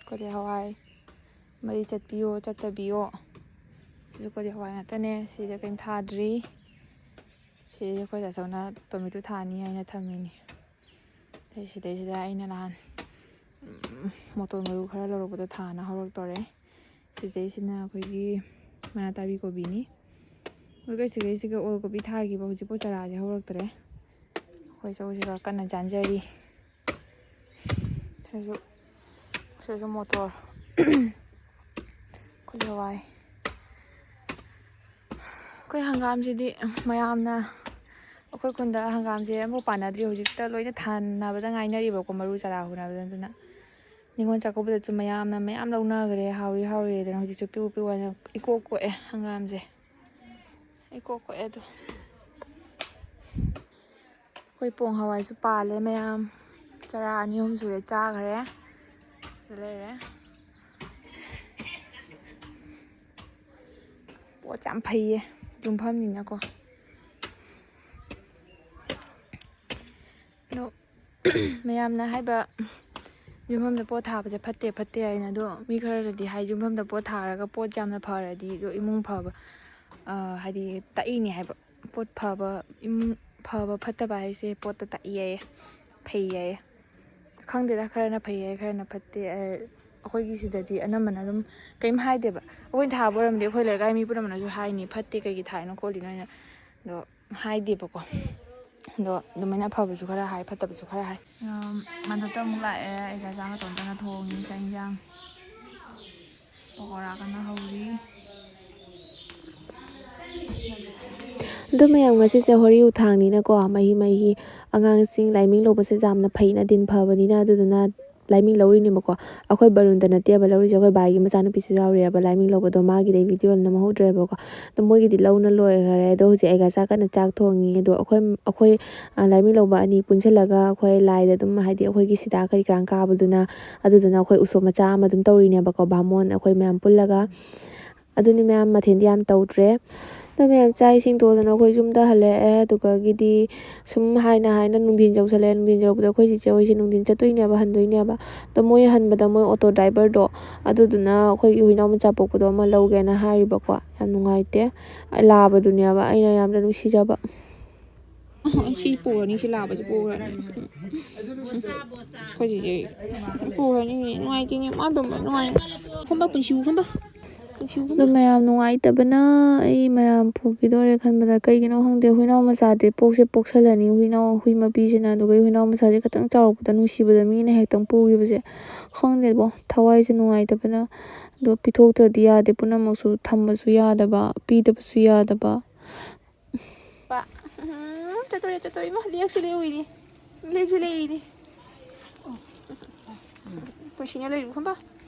ꯀꯣꯂꯤ ꯍꯋꯥꯏ ꯃꯔꯤ ꯆꯠꯄꯤꯌꯣ, ꯆꯠꯇꯕꯤꯌꯣ꯫ ꯁꯤꯁꯨ ꯀꯣꯂꯤ ꯍꯋꯥꯏ ꯉꯥꯛꯇꯅꯦ꯫ ꯁꯤꯗ ꯀꯔꯤꯝ ꯊꯥꯗ꯭ꯔꯤ꯫ ꯁꯤꯗꯩꯁꯤꯗ ꯑꯩꯈꯣꯏ ꯇꯥꯆꯧꯅ ꯇꯣꯃꯦꯇꯣ ꯊꯥꯅꯤ ꯍꯥꯏꯅ ꯊꯝꯃꯤꯅꯤ꯫ ꯑꯗꯩ ꯁꯤꯗꯩꯁꯤꯗ ꯑꯩꯅ ꯅꯍꯥꯟ, ꯎꯝ, ꯃꯣꯇꯣꯔ ꯃꯔꯨ ꯈꯔ ꯂꯧꯔꯛꯄꯗꯣ ꯊꯥꯅ ꯍꯧꯔꯛꯇꯣꯔꯦ꯫ ꯁꯤꯗꯩꯁꯤꯅ ꯑꯩꯈꯣꯏꯒꯤ ꯃꯅꯥ ꯇꯥꯕꯤ ꯀꯣꯕꯤꯅꯤ꯫ ꯑꯗꯨꯒ ꯁꯤꯗꯩꯁꯤꯒ ꯑꯣꯜ ꯀꯣꯕꯤ ꯊꯥꯈꯤꯕ, ꯍꯧꯖꯤꯛꯐꯥꯎ ꯆꯔꯥꯁꯦ ꯍꯧꯔꯛꯇ꯭ꯔꯦ꯫ ꯑꯩꯈꯣꯏ ꯆꯧꯁꯤꯒ ꯀꯟꯅ ꯆꯥꯟꯖꯔꯤ꯫ ꯁꯤꯁꯨ, ꯁꯤꯁꯨ ꯃꯣꯇꯣꯔ꯫ ꯀꯣꯂꯤ ꯍꯋꯥꯏ꯫ ꯑꯩꯈꯣꯏ ꯍꯪꯒꯥꯝꯁꯤꯗꯤ ꯃꯌꯥꯝꯅ, ꯑꯩꯈꯣꯏ ꯈꯨꯟꯗ ꯍꯪꯒꯥꯝꯁꯦ ꯑꯃꯐꯥꯎ ꯄꯥꯟꯅꯗ꯭ꯔꯤ꯫ ꯍꯧꯖꯤꯛꯇ ꯂꯣꯏꯅ ꯊꯥꯅꯕꯗ ꯉꯥꯏꯅꯔꯤꯕꯀꯣ, ꯃꯔꯨ ꯆꯔꯥ ꯍꯨꯟꯅꯕꯗ꯫ ꯑꯗꯨꯅ ꯅꯤꯉꯣꯜ ꯆꯥꯛꯀꯧꯕꯗꯁꯨ ꯃꯌꯥꯝꯅ ꯃꯌꯥꯝ ꯂꯧꯅꯈ꯭ꯔꯦ, ꯍꯥꯎꯏ ꯍꯥꯎꯏꯗꯅ꯫ ꯍꯧꯖꯤꯛꯁꯨ ꯄꯤꯛꯎ ꯄꯤꯛꯎ ꯍꯥꯏꯅ ꯏꯀꯣꯛ ꯀꯣꯛꯑꯦ ꯍꯪꯒꯥꯝꯁꯦ, ꯏꯀꯣꯛ ꯀꯣꯛꯑꯦ ꯑꯗꯣ꯫ ꯑꯩꯈꯣꯏ ꯄꯣꯡ ꯍꯋꯥꯏꯁꯨ ꯄꯥꯜꯂꯦ ꯃꯌꯥꯝ, ꯆꯔꯥ ꯑꯅꯤ ꯑꯍꯨꯝ ꯁꯨꯔꯦ ꯆꯥꯈ꯭ꯔꯦ꯫ ꯁꯤꯗ ꯂꯩꯔꯦ꯫ ꯄꯣꯠꯁꯦ ꯌꯥꯝ ꯐꯩꯌꯦ, ꯌꯨꯝꯐꯝꯅꯤꯅꯀꯣ꯫ ꯑꯗꯣ ꯃꯌꯥꯝꯅ ꯍꯥꯏꯕ, ꯌꯨꯝꯐꯝꯗ ꯄꯣꯠ ꯊꯥꯕꯁꯦ ꯐꯠꯇꯦ ꯐꯠꯇꯦ ꯍꯥꯏꯅ꯫ ꯑꯗꯣ ꯃꯤ ꯈꯔꯅꯗꯤ ꯍꯥꯏ, ꯌꯨꯝꯐꯝꯗ ꯄꯣꯠ ꯊꯥꯔꯒ ꯄꯣꯠ ꯌꯥꯝꯅ ꯐꯔꯗꯤ ꯑꯗꯣ ꯏꯃꯨꯡ ꯐꯕ, ꯑ, ꯍꯥꯏꯗꯤ ꯇꯛꯏꯅꯦ ꯍꯥꯏꯕ꯫ ꯄꯣꯠ ꯐꯕ ꯏꯃꯨꯡ ꯐꯕ ꯐꯠꯇꯕ ꯍꯥꯏꯁꯦ ꯄꯣꯠꯇ ꯇꯛꯏ ꯍꯥꯏꯌꯦ, ꯐꯩ ꯍꯥꯏꯌꯦ꯫ ꯈꯪꯗꯦꯗ, ꯈꯔꯅ ꯐꯩ ꯍꯥꯏ, ꯈꯔꯅ ꯐꯠꯇꯦ꯫ ꯑ, ꯑꯩꯈꯣꯏꯒꯤ ꯁꯤꯗꯗꯤ ꯑꯅꯝꯕꯅ ꯑꯗꯨꯝ ꯀꯩꯝ ꯍꯥꯏꯗꯦꯕ꯫ ꯑꯩꯈꯣꯏꯅ ꯊꯥꯕ ꯑꯣꯏꯔꯝꯗꯤ ꯑꯩꯈꯣꯏ ꯂꯩꯀꯥꯏ ꯃꯤ ꯄꯨꯝꯅꯃꯛꯅꯁꯨ ꯍꯥꯏꯅꯤ, "ꯐꯠꯇꯦ, ꯀꯩꯒꯤ ꯊꯥꯏꯅꯣ ꯈꯣꯠꯂꯤꯅꯣ" ꯍꯥꯏꯅ꯫ ꯑꯗꯣ ꯍꯥꯏꯗꯦꯕꯀꯣ꯫ ꯑꯗꯣ ꯑꯗꯨꯃꯥꯏꯅ ꯑꯐꯕꯁꯨ ꯈꯔ ꯍꯥꯏ, ꯐꯠꯇꯕꯁꯨ ꯈꯔ ꯍꯥꯏ꯫ ꯃꯊꯛꯇ ꯑꯃꯨꯛ ꯂꯥꯛꯑꯦ, ꯑꯩꯒ ꯆꯥꯛ ꯃꯇꯣꯝꯇꯅ ꯊꯣꯡꯉꯤ ꯆꯥꯛ ꯏꯟꯖꯥꯡ꯫ ꯄꯀꯣꯔꯥ ꯀꯟꯅ ꯍꯧꯔꯤ꯫ ꯑꯗꯨ ꯃꯌꯥꯝ, ꯉꯁꯤꯁꯦ ꯍꯣꯔꯤ ꯎꯊꯥꯡꯅꯤꯅꯀꯣ, ꯃꯍꯤ ꯃꯍꯤ ꯑꯉꯥꯡꯁꯤꯡ ꯂꯥꯏꯃꯤꯡ ꯂꯧꯕꯁꯦ ꯌꯥꯝꯅ ꯐꯩꯅ, ꯗꯤꯟ ꯐꯕꯅꯤꯅ, ꯑꯗꯨꯗꯨꯅ ꯂꯥꯏꯃꯤꯡ ꯂꯧꯔꯤꯅꯦꯕꯀꯣ꯫ ꯑꯩꯈꯣꯏ ꯕꯔꯨꯟꯗ ꯅꯠꯇꯦꯕ ꯂꯧꯔꯤꯁꯦ, ꯑꯩꯈꯣꯏ ꯕꯥꯏꯒꯤ ꯃꯆꯥꯅꯨꯄꯤꯁꯨ ꯌꯥꯎꯔꯤꯑꯕ ꯂꯥꯏꯃꯤꯡ ꯂꯧꯕꯗꯣ, ꯃꯥꯒꯤꯗꯤ ꯑꯩ ꯚꯤꯗꯤꯑꯣ ꯅꯝꯍꯧꯗ꯭ꯔꯦꯕꯀꯣ꯫ ꯑꯗꯣ ꯃꯣꯏꯒꯤꯗꯤ ꯂꯧꯅ ꯂꯣꯏꯈꯔꯦ꯫ ꯑꯗꯣ ꯍꯧꯖꯤꯛ ꯑꯩꯒ ꯆꯥꯛ ꯀꯟꯅ ꯆꯥꯛ ꯊꯣꯡꯉꯤ꯫ ꯑꯗꯣ ꯑꯩꯈꯣꯏ, ꯑꯩꯈꯣꯏ, ꯑ, ꯂꯥꯏꯃꯤꯡ ꯂꯧꯕ ꯑꯅꯤ ꯄꯨꯟꯁꯤꯜꯂꯒ ꯑꯩꯈꯣꯏ ꯂꯥꯏꯗ ꯑꯗꯨꯝ, ꯍꯥꯏꯗꯤ ꯑꯩꯈꯣꯏꯒꯤ ꯁꯤꯗꯥ ꯀꯔꯤ ꯀꯔꯥ ꯀꯥꯕꯗꯨꯅ, ꯑꯗꯨꯗꯨꯅ ꯑꯩꯈꯣꯏ ꯎꯁꯣꯞ ꯃꯆꯥ ꯑꯃ ꯑꯗꯨꯝ ꯇꯧꯔꯤꯅꯦꯕꯀꯣ, ꯕꯥꯃꯣꯟ ꯑꯩꯈꯣꯏ ꯃꯌꯥꯝ ꯄꯨꯜꯂꯒ꯫ ꯑꯗꯨꯅꯤ ꯃꯌꯥꯝ, ꯃꯊꯦꯜꯗꯤ ꯌꯥꯝ ꯇꯧꯗ꯭ꯔꯦ꯫ ꯑꯗꯣ ꯃꯌꯥꯝ ꯆꯥꯛ ꯏꯁꯤꯡ ꯇꯣꯛꯑꯗꯅ ꯑꯩꯈꯣꯏ ꯌꯨꯝꯗ ꯍꯜꯂꯛꯑꯦ꯫ ꯑꯗꯨꯒꯒꯤꯗꯤ ꯁꯨꯝ ꯍꯥꯏꯅ ꯍꯥꯏꯅ ꯅꯨꯡꯊꯤꯟ ꯌꯧꯁꯜꯂꯛꯑꯦ꯫ ꯅꯨꯡꯊꯤꯟ ꯌꯧꯔꯛꯄꯗ ꯑꯩꯈꯣꯏ ꯆꯤꯆꯦ ꯍꯣꯏꯁꯦ ꯅꯨꯡꯊꯤꯟ ꯆꯠꯇꯣꯏꯅꯦꯕ, ꯍꯟꯗꯣꯏꯅꯦꯕ꯫ ꯑꯗꯣ ꯃꯣꯏ ꯍꯟꯕꯗ ꯃꯣꯏ ꯑꯣꯇꯣ ꯗ꯭ꯔꯥꯏꯚꯔꯗꯣ, ꯑꯗꯨꯗꯨꯅ ꯑꯩꯈꯣꯏꯒꯤ ꯍꯨꯏꯅꯥꯎ ꯃꯆꯥ ꯄꯣꯛꯄꯗꯣ ꯑꯃ ꯂꯧꯒꯦꯅ ꯍꯥꯏꯔꯤꯕꯀꯣ꯫ ꯌꯥꯝ ꯅꯨꯡꯉꯥꯏꯇꯦ꯫ ꯂꯥꯕꯗꯨꯅꯦꯕ ꯑꯩꯅ ꯌꯥꯝꯅ ꯅꯨꯡꯁꯤꯖꯕ꯫ ꯁꯤ ꯄꯨꯔꯅꯤ, ꯁꯤ ꯂꯥꯕꯁꯤ ꯄꯨꯔꯅꯤ꯫ ꯑꯩꯈꯣꯏ ꯆꯤꯆꯦ ꯄꯨꯔꯅꯤ, ꯅꯨꯡꯉꯥꯏꯇꯦꯅꯦ꯫ ꯃꯥ ꯕꯦꯝꯃ ꯅꯨꯡꯉꯥꯏ-, ꯈꯝꯕ ꯄꯨꯟꯁꯤꯕꯨ ꯈꯝꯕ꯫ ꯑꯗꯣ ꯃꯌꯥꯝ, ꯅꯨꯡꯉꯥꯏꯇꯕꯅ ꯑꯩ ꯃꯌꯥꯝ ꯄꯨꯈꯤꯗꯣꯔꯦ ꯈꯟꯕꯗ, ꯀꯩꯒꯤꯅꯣ ꯈꯪꯗꯦ, ꯍꯨꯏꯅꯥꯎ ꯃꯆꯥꯗꯤ ꯄꯣꯛꯁꯦ ꯄꯣꯛꯁꯜꯂꯅꯤ, ꯍꯨꯏꯅꯥꯎ, ꯍꯨꯏ ꯃꯄꯤꯁꯤꯅ, ꯑꯗꯨꯒ ꯍꯨꯏꯅꯥꯎ ꯃꯆꯥꯁꯦ ꯈꯤꯇꯪ ꯆꯥꯎꯔꯛꯄꯗ ꯅꯨꯡꯁꯤꯕꯗ ꯃꯤꯅ ꯍꯦꯛꯇꯪ ꯄꯨꯈꯤꯕꯁꯦ, ꯈꯪꯗꯦꯕꯣ, ꯊꯋꯥꯏꯁꯦ ꯅꯨꯡꯉꯥꯏꯇꯕꯅ꯫ ꯑꯗꯣ ꯄꯤꯊꯣꯛꯇ꯭ꯔꯗꯤ ꯌꯥꯗꯦ, ꯄꯨꯝꯅꯃꯛꯁꯨ ꯊꯝꯕꯁꯨ ꯌꯥꯗꯕ, ꯄꯤꯗꯕꯁꯨ ꯌꯥꯗꯕ꯫ ꯄꯥ꯫ ꯎꯝ, ꯆꯠꯇꯣꯔꯦ, ꯆꯠꯇꯣꯔꯦ꯫ ꯏꯃꯥ, ꯂꯦꯛꯁꯨ ꯂꯦꯛꯎꯔꯤ꯫ ꯂꯦꯛꯁꯨ ꯂꯦꯛꯏꯅꯤ꯫ ꯄꯨꯟꯁꯤꯅ ꯂꯩꯔꯤꯕ ꯈꯪꯕ?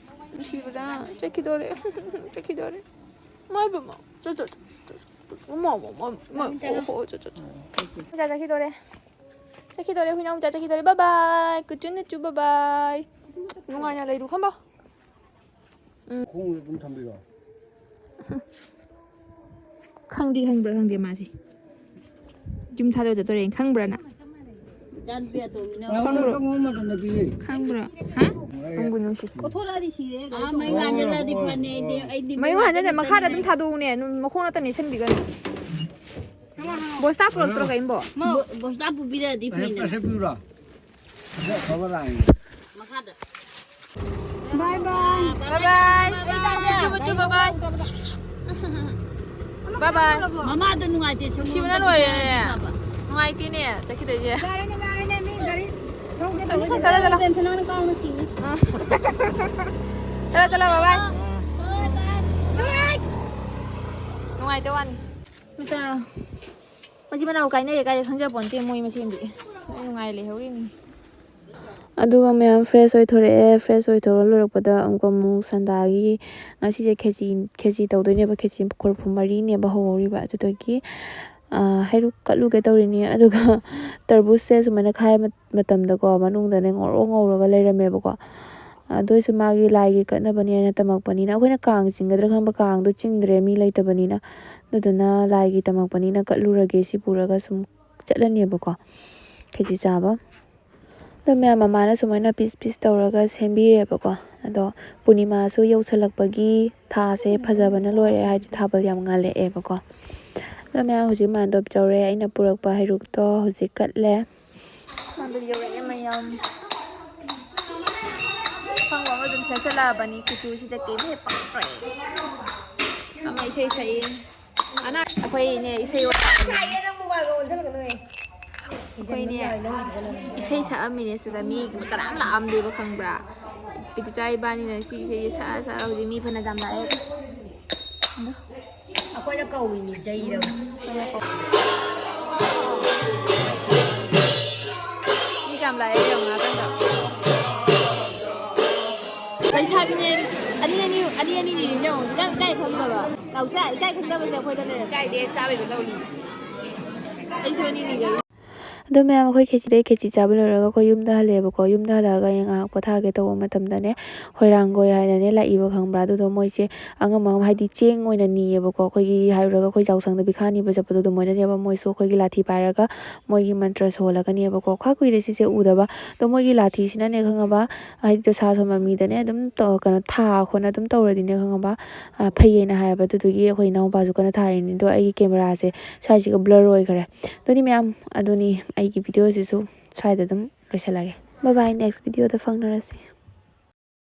ꯅꯨꯡꯁꯤꯕꯅ ꯆꯠꯈꯤꯗꯣꯔꯦ꯫ ꯆꯠꯈꯤꯗꯣꯔꯦ꯫ ꯃꯥꯏ ꯄꯦꯝꯃ꯫ ꯆꯠ, ꯆꯠ, ꯆꯠ, ꯆꯠ꯫ ꯃꯥ, ꯃꯥ, ꯃꯥ, ꯃꯥ꯫ ꯑꯣ, ꯍꯣ, ꯆꯠ, ꯆꯠ, ꯆꯠ꯫ ꯃꯆꯥ ꯆꯠꯈꯤꯗꯣꯔꯦ꯫ ꯆꯠꯈꯤꯗꯣꯔꯦ, ꯍꯨꯏꯅꯥꯎ ꯃꯆꯥ ꯆꯠꯈꯤꯗꯣꯔꯦ꯫ Bye bye꯫ ꯀꯨꯆꯨ ꯅꯨꯆꯨ, bye bye꯫ ꯅꯨꯡꯉꯥꯏꯅ ꯂꯩꯔꯨ ꯈꯪꯕ? ꯎꯝ꯫ ꯈꯣꯡꯗ ꯑꯗꯨꯝ ꯊꯝꯕꯤꯔꯣ? ꯈꯪꯗꯤ ꯈꯪꯕ꯭ꯔꯥ ꯈꯪꯗꯦ ꯃꯥꯁꯦ꯫ ꯌꯨꯝ ꯊꯥꯗꯣꯛꯑ ꯆꯠꯇꯣꯔꯦ, ꯈꯪꯕ꯭ꯔꯥ ꯅꯪ? ꯏꯆꯥꯅꯨꯄꯤ ꯑꯇꯣꯝꯕꯤꯅ ꯉꯥꯏꯈꯣ, ꯅꯪ ꯀꯛꯄ ꯃꯇꯝꯗ ꯄꯤꯔꯤ꯫ ꯈꯪꯕ꯭ꯔꯥ? ꯍꯥ? ꯅꯨꯡꯕꯨ ꯅꯨꯡꯁꯤ꯫ ꯀꯣꯊꯣꯔꯛꯑꯗꯤ ꯁꯤꯔꯦ꯫ ꯑꯥ, ꯃꯩ ꯉꯥꯟꯖꯜꯂꯛꯑꯗꯤ ꯐꯅꯤ꯫ ꯑꯩꯗꯤ, ꯑꯩꯗꯤ ꯃꯩ ꯉꯥꯟꯖꯜꯂꯛꯑꯗꯤ ꯃꯈꯥꯗ ꯑꯗꯨꯝ ꯊꯥꯗꯣꯛꯎꯅꯦ꯫ ꯅꯨ-, ꯃꯈꯣꯡ ꯅꯠꯇ ꯅꯦꯠꯁꯟꯕꯤꯒꯅꯨ꯫ ꯕꯣꯁꯇꯥ ꯄꯨꯔꯛꯇ꯭ꯔꯣ ꯀꯩꯝꯕꯣ? ꯕꯣ-, ꯕꯣꯁꯇꯥ ꯄꯨꯕꯤꯔꯛꯑꯗꯤ ꯐꯩꯅ꯫ ꯄꯩꯁꯥ ꯄꯤꯕ꯭ꯔꯣ? ꯑꯗ ꯑꯐꯕ ꯂꯥꯛꯑꯦ꯫ ꯃꯈꯥꯗ꯫ Bye bye. Bye bye. ꯃꯆꯨ ꯃꯆꯨ bye bye. Bye bye. ꯃꯃꯥꯗꯣ ꯅꯨꯡꯉꯥꯏꯇꯦ, ꯁꯪꯒꯣꯝ ꯁꯤꯕꯅ ꯂꯣꯏꯔꯦꯅꯦ꯫ ꯅꯨꯡꯉꯥꯏꯇꯦꯅꯦ ꯆꯠꯈꯤꯗꯣꯏꯁꯦ꯫ ꯌꯥꯔꯦꯅꯦ, ꯌꯥꯔꯦꯅꯦ, ꯃꯤ ꯒꯥꯔꯤ ꯊꯧꯒꯦ ꯇꯧꯋꯦ꯫ ꯆꯠꯂꯣ, ꯆꯠꯂꯣ꯫ ꯆꯠꯂꯣ, ꯆꯠꯂꯣ, bye bye. ꯅꯨꯡꯉꯥꯏꯇ ꯋꯥꯅꯤ꯫ ꯃꯆꯥ, ꯃꯆꯤꯟ ꯃꯅꯥꯎ ꯀꯥꯏꯅꯔꯦ ꯀꯥꯏꯗ ꯈꯪꯖꯄꯣꯟꯇꯦ ꯃꯣꯏ ꯃꯁꯦꯟꯗꯤ꯫ ꯂꯣꯏ ꯅꯨꯡꯉꯥꯏ ꯂꯩꯍꯧꯔꯤꯅꯤ꯫ ꯑꯗꯨꯒ ꯃꯌꯥꯝ fresh ꯑꯣꯏꯊꯣꯔꯛꯑꯦ꯫ Fresh ꯑꯣꯏꯊꯣꯔꯛꯑ ꯂꯣꯏꯔꯛꯄꯗ ꯑꯃꯨꯛꯀ ꯑꯃꯨꯛ ꯁꯟꯗꯥꯒꯤ ꯉꯁꯤꯁꯦ ꯈꯦꯆꯤ, ꯈꯦꯆꯤ ꯇꯧꯗꯣꯏꯅꯦꯕ꯫ ꯈꯦꯆꯤ ꯈꯣꯔꯐꯨ ꯃꯔꯤꯅꯦꯕ ꯍꯧꯍꯧꯔꯤꯕ꯫ ꯑꯗꯨꯗꯒꯤ, ꯑ, ꯍꯩꯔꯨꯛ ꯀꯠꯂꯨꯒꯦ ꯇꯧꯔꯤꯅꯤ꯫ ꯑꯗꯨꯒ ꯇꯔꯕꯨꯖꯁꯦ ꯁꯨꯃꯥꯏꯅ ꯈꯥꯏ ꯃꯠ-, ꯃꯇꯝꯗꯀꯣ ꯃꯅꯨꯡꯗꯅꯦ ꯉꯧꯔꯣꯛ ꯉꯧꯔꯒ ꯂꯩꯔꯝꯃꯦꯕꯀꯣ꯫ ꯑꯗꯨ ꯑꯣꯏꯁꯨ ꯃꯥꯒꯤ ꯂꯥꯏꯒꯤ ꯀꯠꯅꯕꯅꯦꯅ ꯇꯝꯃꯛꯄꯅꯤꯅ ꯑꯩꯈꯣꯏꯅ ꯀꯥꯡ ꯆꯤꯡꯒꯗ꯭ꯔꯥ ꯈꯟꯕ, ꯀꯥꯡꯗꯣ ꯆꯤꯡꯗ꯭ꯔꯦ ꯃꯤ ꯂꯩꯇꯕꯅꯤꯅ꯫ ꯑꯗꯨꯗꯨꯅ ꯂꯥꯏꯒꯤ ꯇꯝꯃꯛꯄꯅꯤꯅ ꯀꯠꯂꯨꯔꯒꯦ ꯁꯤ ꯄꯨꯔꯒ ꯁꯨꯝ ꯆꯠꯂꯅꯦꯕꯀꯣ ꯈꯦꯆꯤ ꯆꯥꯕ꯫ ꯑꯗꯣ ꯃꯌꯥꯝ ꯃꯃꯥꯅ ꯁꯨꯃꯥꯏꯅ piece piece ꯇꯧꯔꯒ ꯁꯦꯝꯕꯤꯔꯦꯕꯀꯣ꯫ ꯑꯗꯣ ꯄꯨꯔꯅꯤꯃꯥꯁꯨ ꯌꯧꯁꯜꯂꯛꯄꯒꯤ ꯊꯥꯁꯦ ꯐꯖꯕꯅ ꯂꯣꯏꯔꯦ, ꯍꯥꯏꯗꯤ ꯊꯥꯕꯜ ꯌꯥꯝ ꯉꯥꯜꯂꯛꯑꯦꯕꯀꯣ꯫ ꯑꯗꯣ ꯃꯌꯥꯝ ꯍꯧꯖꯤꯛ ꯃꯥꯟꯗꯣꯞ ꯌꯧꯔꯦ꯫ ꯑꯩꯅ ꯄꯨꯔꯛꯄ ꯍꯩꯔꯨꯛꯇꯣ ꯍꯧꯖꯤꯛ ꯀꯠꯂꯦ꯫ ꯃꯥꯟꯗꯣꯞ ꯌꯧꯔꯛꯑꯦ ꯃꯌꯥꯝ꯫ ꯑꯐꯪꯕ ꯑꯃ ꯑꯗꯨꯝ ꯁꯦꯠꯆꯜꯂꯛꯑꯕꯅꯤ ꯀꯨꯆꯨꯁꯤꯗ ꯀꯩꯝ ꯍꯦꯛ ꯄꯛꯇ꯭ꯔꯦ꯫ ꯑꯃ ꯏꯁꯩ ꯁꯛꯏ꯫ ꯑꯩꯈꯣꯏꯅꯦ ꯏꯁꯩ ꯑꯣꯏ-, ꯑꯩꯈꯣꯏꯅꯦ ꯏꯁꯩ ꯁꯛꯑꯝꯃꯤꯅꯦ ꯁꯤꯗ ꯃꯤ ꯀꯅꯥꯝ ꯂꯥꯛꯑꯝꯗꯦꯕ ꯈꯪꯕ꯭ꯔꯥ? ꯄꯤꯇꯤꯆꯥ ꯏꯕꯥꯅꯤꯅ ꯁꯤ ꯏꯁꯩꯁꯦ ꯁꯛꯑ ꯁꯛꯑ ꯍꯧꯖꯤꯛ ꯃꯤ ꯐꯅ ꯌꯥꯝ ꯂꯥꯛꯑꯦ꯫ ꯑꯩꯈꯣꯏꯅ ꯀꯧꯔꯤꯅꯤ ꯆꯩꯗꯣ꯫ ꯃꯤ ꯀꯌꯥꯝ ꯂꯥꯛꯑꯦ ꯌꯦꯡꯉꯣ ꯉꯥꯛꯇꯪꯗ꯫ ꯂꯩꯁꯥꯕꯤꯅꯦ ꯑꯅꯤ ꯑꯅꯤ, ꯑꯅꯤ ꯑꯅꯤꯅꯤ ꯌꯦꯡꯉꯣ꯫ ꯌꯥꯝ ꯏꯀꯥꯏ ꯈꯪꯗꯕ꯫ ꯅꯥꯎꯆꯥ, ꯏꯀꯥꯏ ꯈꯪꯗꯕꯁꯦ ꯑꯩꯈꯣꯏꯗ ꯂꯩꯔꯦ꯫ ꯏꯀꯥꯏꯗꯦ, ꯆꯥꯕꯩ ꯃꯇꯧꯅꯤ꯫ ꯑꯩꯁꯨ ꯑꯅꯤꯅꯤ ꯂꯩ꯫ ꯑꯗꯣ ꯃꯌꯥꯝ, ꯑꯩꯈꯣꯏ ꯈꯦꯆꯤꯗꯩ, ꯈꯦꯆꯤ ꯆꯥꯕ ꯂꯣꯏꯔꯒ ꯑꯩꯈꯣꯏ ꯌꯨꯝꯗ ꯍꯜꯂꯛꯑꯦꯕꯀꯣ꯫ ꯌꯨꯝꯗ ꯍꯜꯂꯛꯑꯒ ꯑꯩ ꯉꯥꯏꯍꯥꯛ ꯄꯣꯊꯥꯒꯦ ꯇꯧꯕ ꯃꯇꯝꯗꯅꯦ, ꯍꯣꯏꯔꯥꯡꯒꯣꯏ ꯍꯥꯏꯅꯅꯦ ꯂꯥꯛꯏꯕ ꯈꯪꯕ꯭ꯔꯥ? ꯑꯗꯨꯗꯣ ꯃꯣꯏꯁꯦ ꯑꯉꯝ ꯑꯉꯝ, ꯍꯥꯏꯗꯤ ꯆꯦꯡ ꯑꯣꯏꯅ ꯅꯤꯌꯦꯕꯀꯣ꯫ ꯑꯩꯈꯣꯏꯒꯤ ꯍꯥꯏꯔꯨꯔꯒ ꯑꯩꯈꯣꯏ ꯖꯥꯎꯁꯪꯗ ꯄꯤꯈꯥ ꯅꯤꯕ ꯆꯠꯄꯗꯣ ꯑꯗꯨꯃꯥꯏꯅꯅꯦꯕ꯫ ꯃꯣꯏꯁꯨ ꯑꯩꯈꯣꯏꯒꯤ ꯂꯥꯊꯤ ꯄꯥꯏꯔꯒ ꯃꯣꯏꯒꯤ ꯃꯟꯇ꯭ꯔ ꯁꯣꯜꯂꯒꯅꯦꯕꯀꯣ꯫ ꯈ꯭ꯋꯥꯏ ꯀꯨꯏꯔꯦ ꯁꯤꯁꯦ ꯎꯗꯕ꯫ ꯑꯗꯣ ꯃꯣꯏꯒꯤ ꯂꯥꯊꯤꯁꯤꯅꯅꯦ ꯈꯪꯉꯕ, ꯍꯥꯏꯗꯤ ꯗꯁꯥ ꯁꯣꯟꯕ ꯃꯤꯗꯅꯦ ꯑꯗꯨꯝ ꯇꯧ-, ꯀꯩꯅꯣ, ꯊꯥ ꯈꯣꯠꯅ ꯑꯗꯨꯝ ꯇꯧꯔꯗꯤꯅꯦ ꯈꯪꯉꯕ, ꯑ, ꯐꯩꯌꯦꯅ ꯍꯥꯏꯌꯦꯕ꯫ ꯑꯗꯨꯗꯨꯒꯤ ꯑꯩꯈꯣꯏ ꯏꯅꯥꯎꯄꯥꯁꯨ ꯀꯟꯅ ꯊꯥꯔꯤꯅꯤ꯫ ꯑꯗꯣ ꯑꯩꯒꯤ cameraꯁꯦ ꯁ꯭ꯋꯥꯏꯁꯤꯒ blur ꯑꯣꯏꯈꯔꯦ꯫ ꯑꯗꯨꯅꯤ ꯃꯌꯥꯝ, ꯑꯗꯨꯅꯤ ꯑꯩꯒꯤ videoꯁꯤꯁꯨ ꯁ꯭ꯋꯥꯏꯗ ꯑꯗꯨꯝ ꯂꯣꯏꯁꯤꯜꯂꯒꯦ꯫ Bye bye, next videoꯗ ꯐꯪꯅꯔꯁꯤ꯫